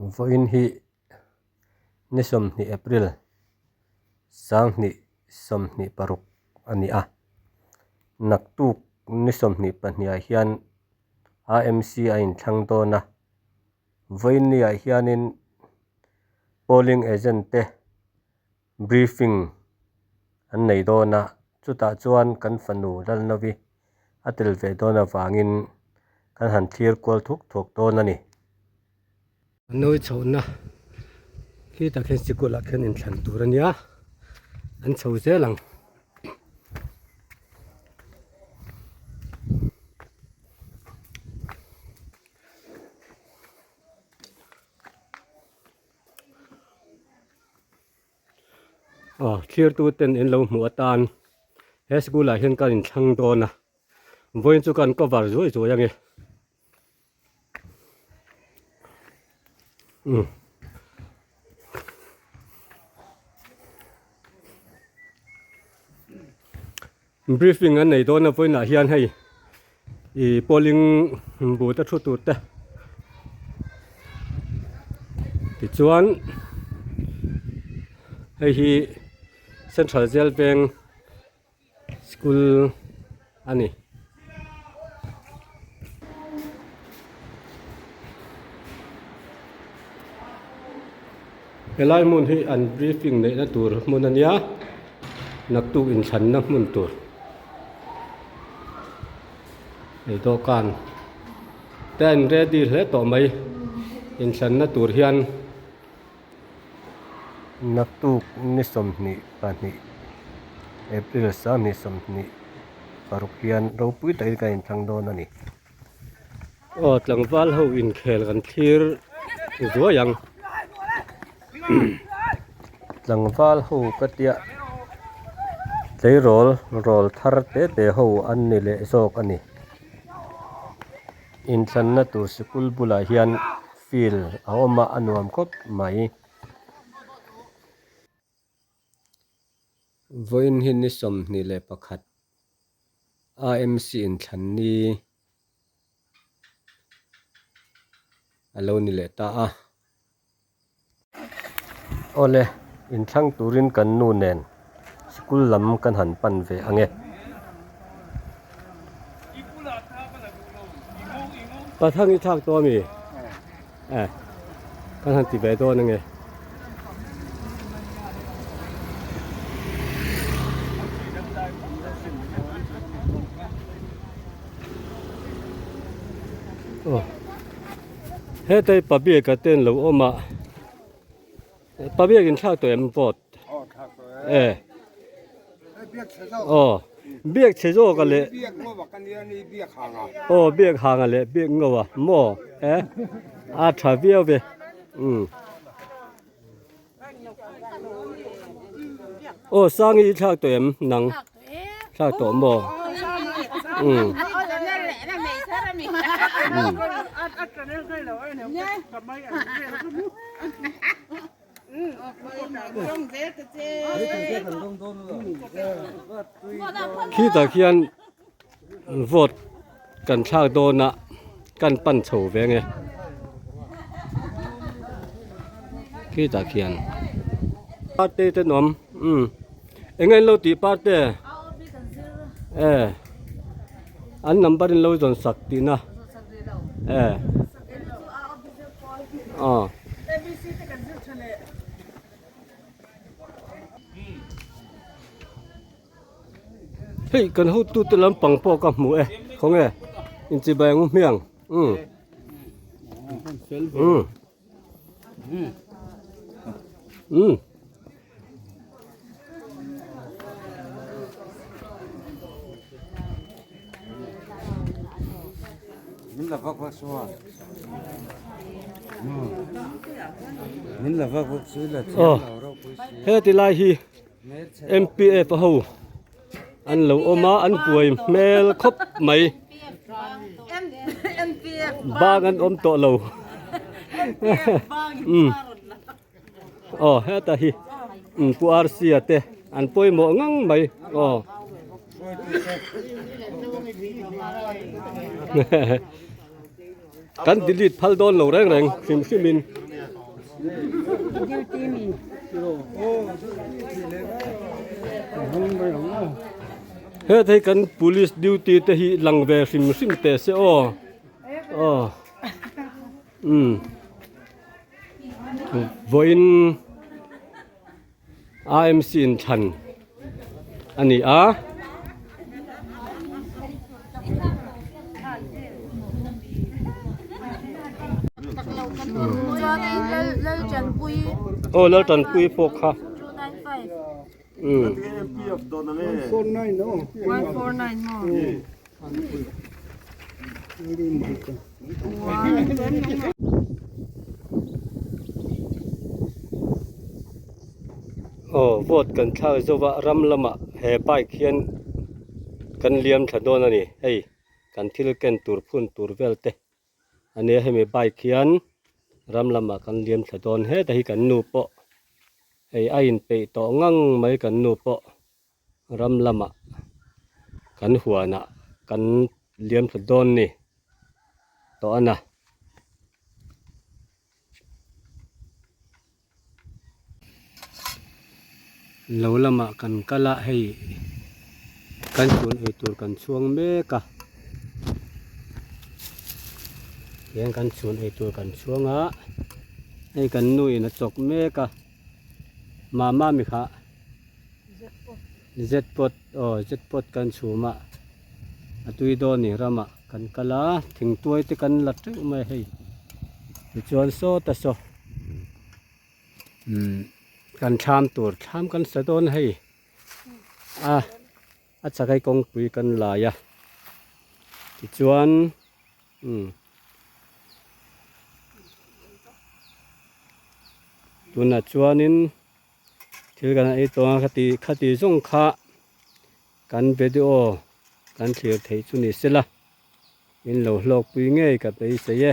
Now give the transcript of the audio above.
Vawiin hi ni 20 April 2026 a ni a, naktuk ni 22 ah hian AMC a inthlang dawn a, vawiin ni ah hianin polling agent te briefing an nei dawn a, chutah chuan kan fanu Lalnovi a tel ve dawn avangin kan han thlir kual thuk thuk dawn a ni. Nawi chhohna khi tak hian sikul ah khian inthlan tur a nia an chho zel ang. Aw thlir tu ten in lo hmuh atan he school ah hian kan inthlang dawn a vawiin chu kan cover zuai zuai ange umm. Briefing an nei dawn a vawiinah hian hei ih polling booth a thu tur te tichuan hei hi central jail veng school a ni. Helai hmun hi an briefing neihna tur hmun a nia naktuk inthlanna hmun tur hei dawhkan te an ready hle tawh mai inthlanna tur hian. Naktuk ni 22 April 2026 hian ropui takin kan inthlang dawn a ni. Aw tlangval ho inkhel kan thlir zuai ang. Tlangval ho ka tia tleirawl rawl thar te te ho an ni leh zawk a ni. Inthlanna tur sikul bulah hian field a awm a a nuam khawp mai. Vawiin hi ni 21 AMC inthlan ni a lo ni leh ta a. Awle, inthlang turin kan nu nen sikul lam kan han pan ve ang e. Pathang i thlak tawh a mi? Eh, kan han ti ve dawn ange. Oh. Hetai pabiak a ten lo awm a. Pabiak in thlak tawh em vote? Eh. Aw. Biak chhe zawk a leh. Aw biak hang a leh biak ngo a maw eh a tha viau ve. Um. Aw sangi i thlak tawh em nang? Thlak tawh maw? Um. Um. Khitah khian vote kan thlak dawn a kan pan chho ve nge khitah khian parte te nuam umm eng nge an lo tih parte e an number in lo zawn sak tihna e. Aw. Hei kan hotu te lampang pawh ka hmu e khawnge inchibai ang u hmiang umm umm umm. Aw heti lai hi M_P_F ho an lo awm a an buai hmel khawp mai bang an awm tawh lo umm. Aw heta hi Pu Rc-a te an pawimawh ngang mai aw. Kan delete phal dawn lo reng reng hrim hrim in. He thei kan police duty te hi lang ve hrim hrim teh se aw aw umm vawiin AMC in thlan a ni a. Aw Laltanpuii pawh kha. Aw vote kan thlak zova ram lamah he bike hian kan liam thla dawn a ni hei kan thil ken tur phun tur vel te. A nia hemi bike hian ram lamah kan liam thla dawn heta hi kan nu pawh hei a inpeih tawh ngang mai kan nu pawh ram lamah kan huanah kan liam thla dawn ni tawh a na. Lo lamah kan kal a hei kan chhun ei tur kan chhuang mek a tihian kan chhun ei tur kan chhuang a hei kan nu in a chawk mek a mama mi kha z pot aw z pot kan chhum a a tui dawn ni ramah kan kal a thingtuai te kan la teuh mai a hei tichuan sawta saw. Umm kan thlam tur thlam kan sa dawn a hei a a chakai kawngpui kan lai a tichuan umm tunah chuanin thil kan ei tawng a khati khati zawng kha kan video kan thlir theih chu ni sela in lo hlawkpui ngei ka beisei e.